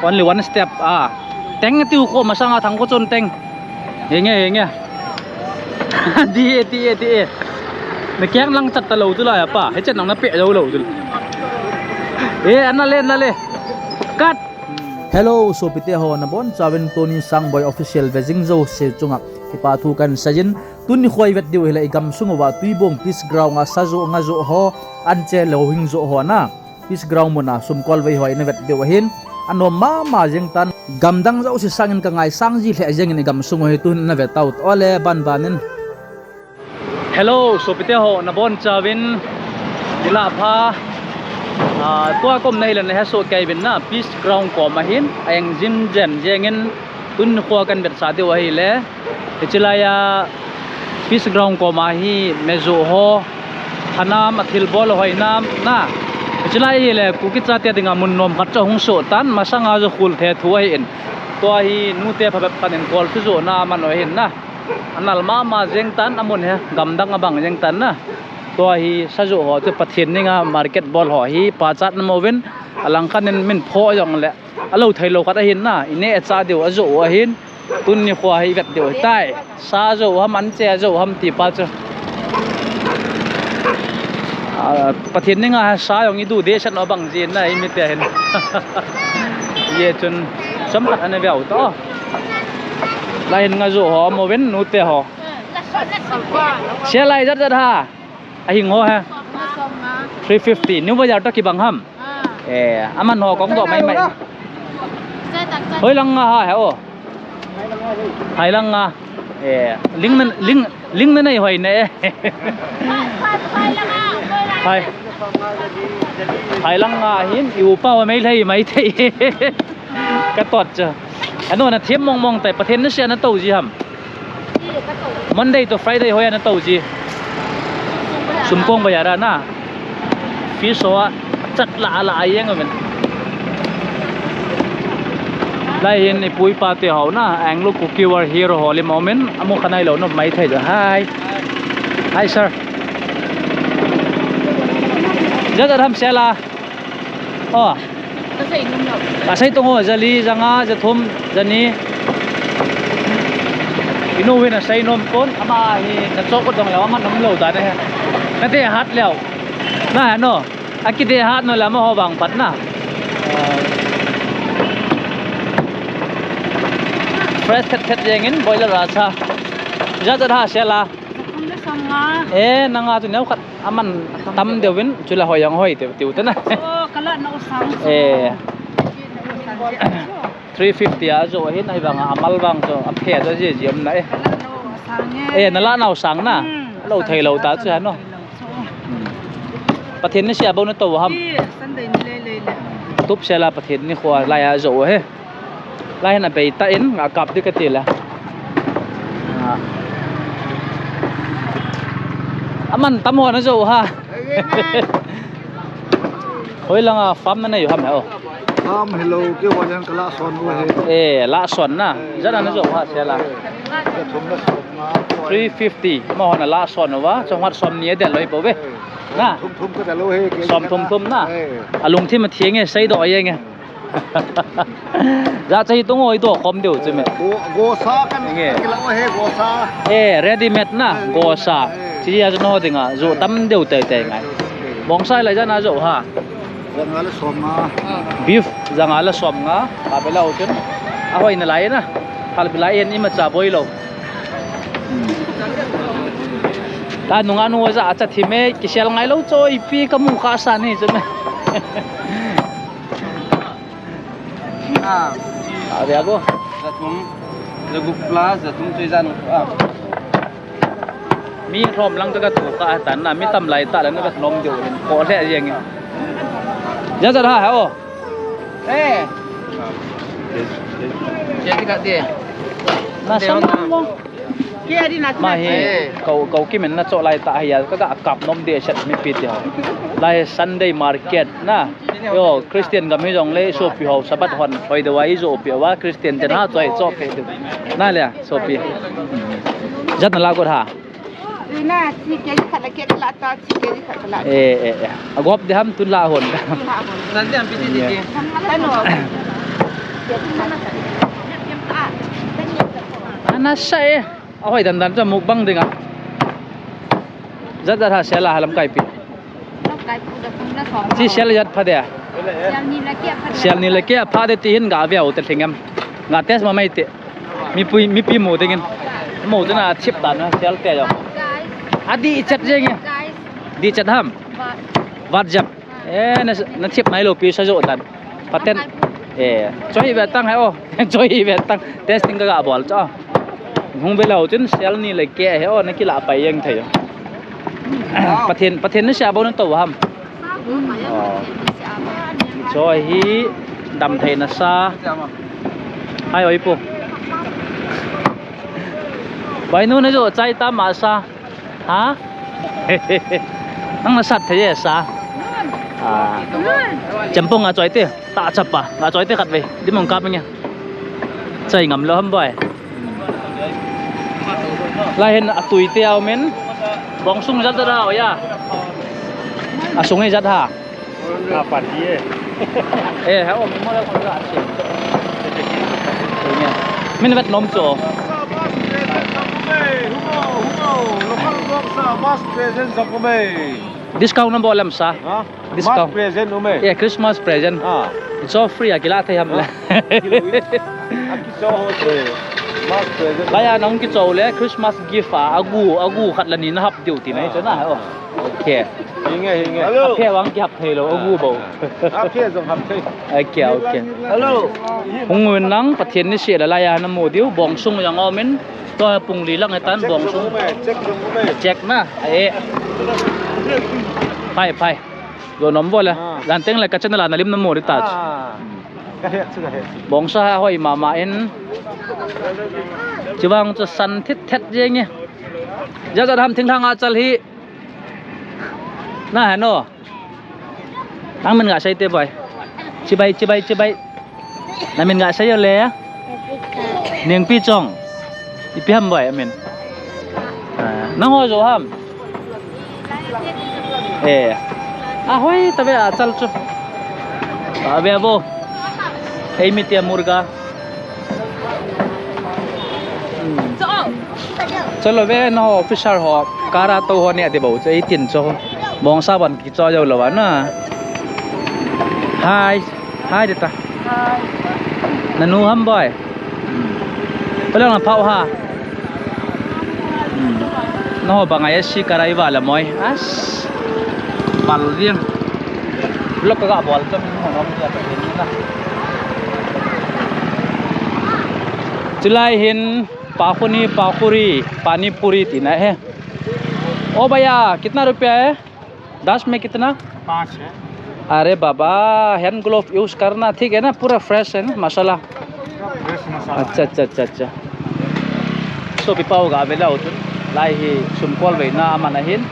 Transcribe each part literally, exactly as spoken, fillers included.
Only one step, ah. Teng tiu ko masanga thang ko chon teng. Henge, henge. Di e, di e, di e. Na keng lang chat ta lo tu la ya pa. He chat nang na pe lo lo tu. E, ana le, ana le. Cut. Hello, sopite ho, nabonchauvin tuni Sangboi Official vejing jouse chunga kipa thu kahin seiyin. Tuni khoi vet diu hile i gamsung uva Tuibong Peace Ground a sa jo nga jo ho, anche lo hing jo ho na. Peace Ground muna sumkol vei ho ina vet diu ahin. Anom mama jeng tan, gamdang jouse sangin ka ngaisang ji lheh jengin i gamsung u hi tuhin na vet tau. Ole, ban ban in. Hello, sopite ho, nabonchauvin ila pha. Ah, tua kom na hile na hesoh kei uvin na, Peace Ground kom ahin, a eng jim jen jengin tun kho kan vetsah diu ahile. Hiche laiya Peace Ground kom a hi mejo ho, thanam a thilbol hoi nam na. Hiche lai hile Kuki chate dinga mun nom khat chu hung soh tan, masanga chu khul the thu ahin. Tua hi nute phabep khat in kol chu jo na man u ahin na. Anal mama jeng tan, amun hi gamdang abang jeng tan na. Tua hi sa jo ho chu Pathen ninga market bol ho hi pachat na mo uvin, alang khat in min pho jong le alo thei lo khat ahin na, i neh a cha diu a jo u ahin, tuni kho hi vet diu tai. Sa jo u ham, anche jo u ham ti pa chu. Ah, Pathen ninga sa jong i du de set no bang jin na, i mite hin. Ye chun, som khat ana veu to. Lai hin nga jo ho mo uvin nute ho. Sia lai jat jat ha. Ahing ho ha. Three fifty. New Bazaar to kibang ham. Eh, aman ho kong do mai mai. Hoi lang nga ha he o. Hai lang nga. Eh, ling na, ling, ling na nei hoi ne. Hai. Hai lang nga hin, i upa wa mai lei mai thei. Ka tot cha. Ano na thiam mong mong tai, Pathen na sia na to ji ham. Monday to Friday hoiya na to ji. Sumkong Bazaar a na. Fish ho a chat la la a yeng amen. Lai hin i pu i pa te ho na, Anglo Kuki War Hero ho lim amen, amu khanai lo no mai thei jo. Hi. Hi sir. Ja ja ram sela. Oh. Ka sei nom lo. Ka sei tong o, jali, janga, jathum, jani. Inu hin a sei nom kon, ama hi na chok ko dong lo, ama nom lo da ne. Na te hat leo. Na no. Aki te hat no la ma ho bang pat na. Fresh khat khat jeng in boiler a cha. Ja ja ha sela. Jathum le som nga. Eh, nanga chu neo khat. Aman tam deuin, chule hoi jong hoi deu, tiu te na. Oh, ka la na u sang. Eh. Three fifty a jo hin, ahivanga amal vang chu aphe jo ji ji um na e. Ka la na u sang e. Eh, na la na u sang na. Hmm. Lo thei lo ta chu ha no. Hmm. Pathen ni sia bo na to ham. Eh, Sunday ni le le le. Tup sela Pathen ni kho lai a jo he. Lai hin a bei ta in, a kap di ka ti la. Ah. Aman tam ho na jo ha. Hoi langa farm na nei u ham he o. Farm hello, ke wa jan ka la son u he. Eh, la son na. Eh, ja na na jo ha se la. Jathum le som nga. Three fifty. Ma ho na la son u va, chong hat som ni a del loi po ve. Eh, na. Thum thum ka del u he, ke som thum thum na. Eh. A lungthim a thiang e, sei do a yeng e. Ja chai tong oi to khom deu chu me. Go, gosa kan nge. Kila o he gosa. Eh, ready made na, eh, gosa. Eh. Chi ya no dinga, jo tam deu tai tai ngai. Bonsai lai ja na jo ha. Janga le som nga. Beef, janga le som nga. Ka be lau chun. A hoi na lai na. Hal bi lai en ima cha boi lo. Ta nunga nu ja cha thi me, kisel ngai lo choi pi ka mu kha sa ni chu me. Ah. A bia bo. Jathum, jagup plus, jathum tui jan. Ah. Mi lhom lang ka tu ka tan na, mi tam lai ta la na ka lhom deu hin. Ko le jeng. Ja ja ha ha o. Eh. Ke ti ka de. Na sam mo. Ke ri na ma hi, eh, kau, kau kimen na cho lai ta hi ya, ka, ka kap nom de set mi pi ti ho. Lai Sunday market na. Yo, Christian gam hi jong le, sopi ho, Sabbath hon, hoi de wa i jo pi wa, Christian jen ha choi cho ke de. Na le, sopi. Jat na la got ha. Na, chi ke khat la ke la ta, chi ke khat la. Eh, eh, eh. Agop de ham tu la hon. Tu la hon. Sunday ham pi ti ti. Ano. Asa e. Ahoi dan dan cha mukbang dinga. Jat jat ha sel a ha lamkai pi. Chi sel jat pha de. Sel ni le ke pha de ti hin ga veu te thingam. Nga test ma mai te. Mi pui mi pi mo dingin. Mo te na chip dan na sel te jo. Adi chat jeng e. Di chat ham. Vat jap. Eh, na, na thip nai lo pi sa jo dan. Paten. Eh, choi ve tang hai o. Choi ve tang. Testing ka ga bol cha. Hung ve lo chun sel ni le ke he o na kila pai jeng thei. Pathen, Pathen na sia bo na to ham. Oh. Choi hi dam thei na sa. Hai oi pu. Bai nu na jo chai ta ma sa. Ha? Nang na sat thei e sa. Ah. Champong nga choi te. Ta chapa. Nga choi te khat ve. Di mong kap nge. Chai ngam lo ham boi. Lai hin atui te au men. Bong sung jat da o ya. Asung hi jat ha. Apa dia? Eh, ha, oh, memorial ko ka asin. Min vet nom cho. Discount number lam sa. Ha? Discount. Mas present ume. Yeah, Christmas present. Ah. It's all free, akila thei ham le. Aki cho ho se. Mas present. Lai a nang ki cho le Christmas gift a, agu, agu khat la ni na hap diu ti na hi cho na. Oh. Okay. Hinge, hinge. Hello. Aphe vang ki hap thei lo, agu bo. Aphe jong hap thei. Okay, okay. Hello. Hung un nang, Pathen ni se la lai a na mu diu, bong sung jong om in, to pung li lang e tan bong sung. Check jong ume, check jong ume. Check na, eh. Phai, phai. Lo nom vo le. Ah. Jan teng le ka channel a na lim na mu di ta. Ah. Ka he chu, ka he chu. Bong sa ha hoi mama in. Chivang chu san thit thet jeng e. Ja ja ham thing thang a chal hi. Na he no. Nang min nga sei te boi. Chibai, chibai, chibai. Na min nga sei yo le. Nengpi chong. Ipi ham boi, amin. Ah, nang ho jo ham. Eh. Ahoi, tabe a chal chu. Tabe abo. Ei mi tia murga. Hmm. Chalo ve na officer ho, kara to ho ne de bo, che itin cho. Bong sa ban ki cho jo lo na. Hai, hai de ta. Hai. Nanu ham boi. Hmm. Pala na phau ha. Hmm. No bang ai si karai wala moi. As. Pal diang. Lok ka bol to min ho nom ya ta ni na. Chulai hin pakhuni, pakhuri, pani puri tina he. ओ भैया, कितना रुपया है? दस में कितना? पाँच है। अरे बाबा, hand glove use करना, ठीक है ना? पूरा fresh है ना मसाला? Fresh मसाला। अच्छा, अच्छा, अच्छा, अच्छा। So, pi pau ga vela utun. Lai hi sum kol ve na aman ahin.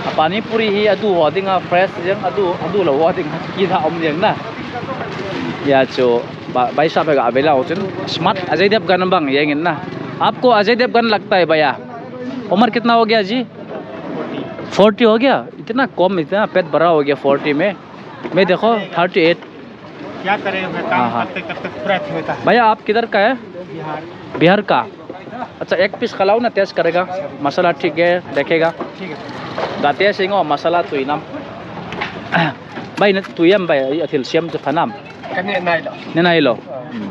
A pani puri hi adu ho dinga fresh jeng, adu, adu lo ho dinga ki da om jeng na. Ya chu ba, bai sa ga vela utun. Smart Ajay Devgan bang jeng na. आपको अजय देवगन लगता है भैया? उम्र कितना हो गया जी? फोर्टी हो गया? इतना कम, इतना पेट बड़ा हो गया फोर्टी में। मैं देखो थर्टी एट। क्या करें, मैं काम हाँ, हाँ। करते करते पूरा होता है। भैया, आप किधर का है? बिहार। बिहार का? अच्छा, एक पीस खिलाओ ना, टेस्ट करेगा। मसाला ठीक है, देखेगा। ठीक है। गाते सिंगो मसाला तो इनाम। भाई, ने तू ये भाई, ये अथिल श्याम से फनाम। Ka ne nai lo. Ne nai lo. Hmm.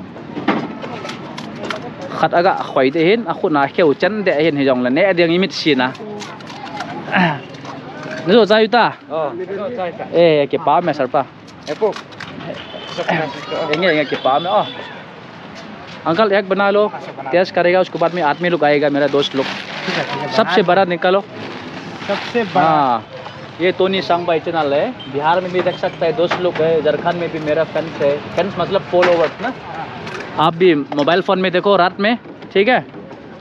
Khat aga khoi de hin, a khut na kheu chen de hin hi jong le ne ding imit si na. Ne jo chai ta? Oh, ne jo chai ta. Eh, kipa me sir pa. Epo. Enge, enge kipa me, oh. Uncle, एक बना लो, टेस्ट करेगा, उसके बाद में आदमी लोग आएगा, मेरा दोस्त लोग। ठीक है, ठीक है, बना दो। सबसे बड़ा निकालो। सबसे बड़ा। हाँ, ये टोनी सांगबाई चैनल है, बिहार में भी देख सकता है, दोस्त लोग है, झारखंड में भी मेरा फैंस है, फैंस मतलब फॉलोवर्स ना। आप भी मोबाइल फोन में देखो रात में, ठीक है?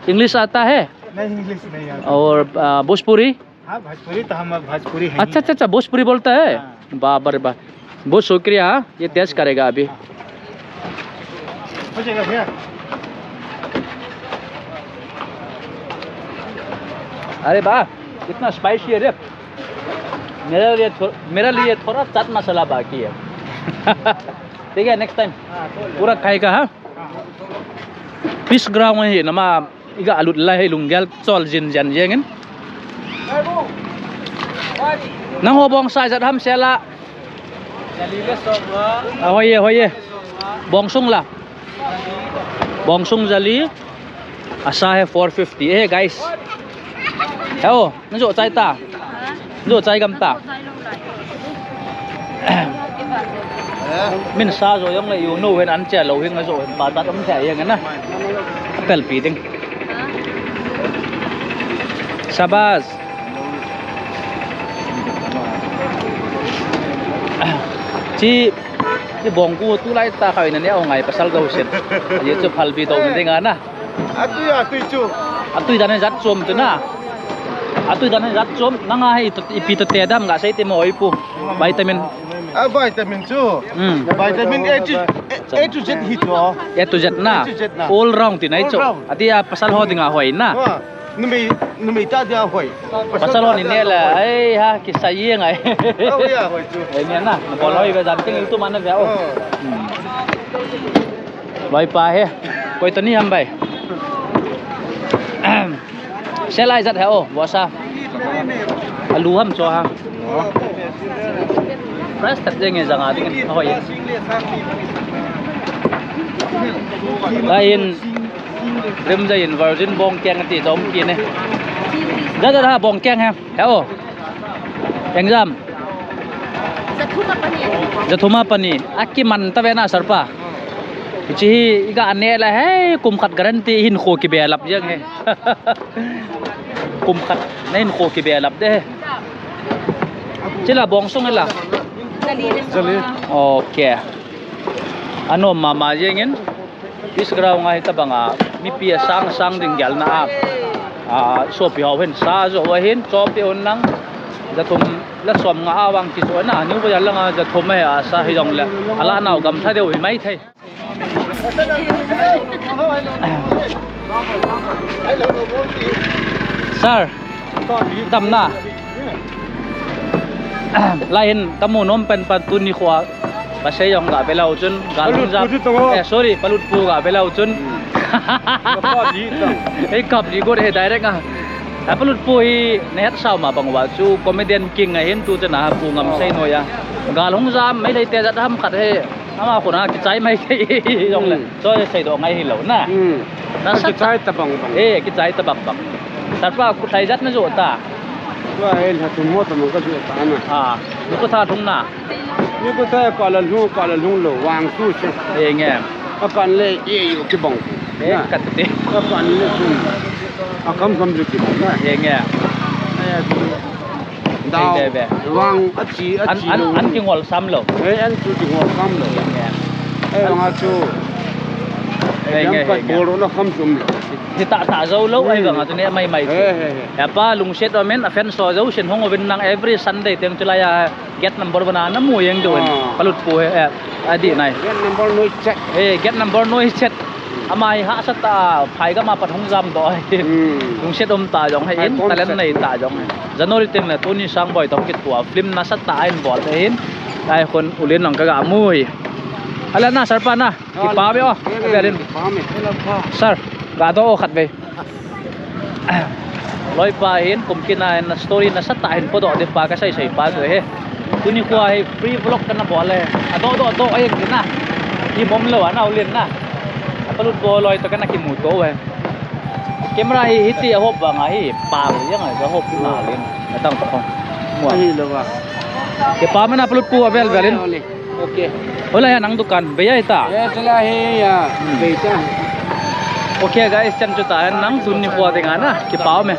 इंग्लिश आता है? नहीं, इंग्लिश नहीं आता। और, आ, भोजपुरी? हाँ, भोजपुरी तो हम भोजपुरी हैं ही। अच्छा, अच्छा, अच्छा, भोजपुरी बोलता है? हाँ। वाह, अरे वाह। बहुत शुक्रिया, ये टेस्ट करेगा अभी। हो जाएगा भैया। अरे वाह, कितना स्पाइसी है रे। मेरे लिए थो-, मेरे लिए थोड़ा चाट मसाला बाकी है। ठीक है, नेक्स्ट टाइम हाँ, तो ले। पूरा खाएगा, हाँ? हाँ, हाँ। पीस ग्राउंड ही नमा Iga alut lai lunggel chol jin jan jeng in. Nangho bongsa ijat ham sela. Jali le song nga. Ahoi e, hoi e. Bongsung la. Bongsung jali. Asa he four fifty. Eh, guys. Heo, najo chai ta. Najo chai gam ta. Min sa jo jong le, you know, hen an che lo hing jo hen pa ta tam che yang na. Pel pi ding. Sabas. Chi, chi bong ku tu lai ta khai na ne o ngai pasal do sen. Ye chu phal bi do na ding ana. Atui, atui chu. Atui dan jat chom tu na. Atui dan jat chom. Nanga he itu, ipi to te dam ga sei te mo oi pu. Vitamin. A vitamin chu. Hmm. Vitamin A to, A to Z hi chu. A to Z na. A to Z na. All round ti nai chu. All round. Ati a pasal ho dinga hoi na. Wa. Numei, numei ta dia hoi. Pasal ho ni ne la. Ai ha, kisai ye ngai. Oh ya, hoi chu. Ai ne na. Bol hoi ve jan ting tu man na ve o. Oh. Hmm. Bai pa he. Koi to ni ham bai. Selai jat he o, bosa. Alu ham cho ha. Fresh tat jeng e janga ding hoi. Lain rim jai in virgin bong keng ti jom ki ne. Jat jat ha bong keng he. He o. Exam. Jathum a pani. Jathum a pani. Akiman ta ve na sir pa. Hichi hi iga ane la he kum khat guarantee hin kho ki be lap jeng he. Kum khat na hin kho ki be lap de he. Chila bong sung la. Jali le. Jali. Okay. Ano mama jeng in. This ground ngai tabanga mipi asang sang ding gelna a. A, sopi ho hin sa jo a hin chopi un nang jathum le som nga a vang kijo na, niu ba langa jathum a sa hi jong le. Ala nau gam tha deu hi mai thei. Sir, dam na. Lai hin kamu nom pen pan tuni khua. Pasei jong ga ve lou chun, ga lung jam. Palut pu chu tong o. Eh, sorry, palut pu ga ve lou chun. Hmm. Ka kap ji tong. Ei kap ji got he direct a. A palut pu hi na het sao ma bang uva chu comedian king a hin tu chana pu ngam sei noi a. Ga lung jam, Meitei te jat ham khat he. Ama khuna kichai mai thei jong le. Hmm. Cho sei do ngai hi lou na. Hmm. Na sa kichai ta bang bang. Eh, kichai ta bang bang. Sir pa ku thai jat na jo ta. Tua el ha tu mo ta mo ka jo ta na. Ah, ni ko tha thung na. Ni ko tha ka la lhung, ka la lhung lou, vang su se. Eh, nge. Ka kan le, eh, yo ki bang. Eh, na. Ka te. Ka kan le sun. A kam kam le ki bang na. Eh, nge. Eh, tu. Dau. Ve, ve. Vang a chi, a an, chi an, lou. An kingol sam lou. Eh, an chu kingol sam lou. Eh, nge. Eh, vang a chu. Eh, nge, nge. Bol na kam sum. Ti ta ta jo lou, ai vang a chu ne mai mai. Eh, eh, eh. Ya pa lungset o men, a fan so jo, sin hong o vin nang every Sunday teng chu la ya. Gate number one a na mu jeng diu in. Ah. Palut pu he, eh, adi nai. Gate number noi chet. Eh, gate number noi chet. Ama hi hahsa ta, phai gam a pat hung jam doh. Hmm. Lungset um ta jong he in, talent nei ta jong he. January teng le Tony Sangboi toh kitua film nasatah a in bol he in. Ai khun ulin nang ka ga mu hi. Ala na sir pa na. Kipa me o. Kipa me. Sir, ga doh o khat ve. Loipa hin, kum kina hin, story nasatah hin podoh ding pa kasei sei pa chu he. Tuni khua hi free vlog kana bol e. Adoh doh doh ahi kina. Imom lou ana ulin na. Apalut pu loi toh kana kimuto e. Camera hi hiti ahop vang ahi. Pa jeng a ahop na lin. Natang pa khong. Mua. Ahi lou va. Kipa me na palut pu avel vel in. Ole, ole. Ok. Hola ya nang dukan, bei ai ta? Eh, tela he ya, hmm, bei ta. Ok guys, chan chu ta nang tuni khua dinga na, kipa me.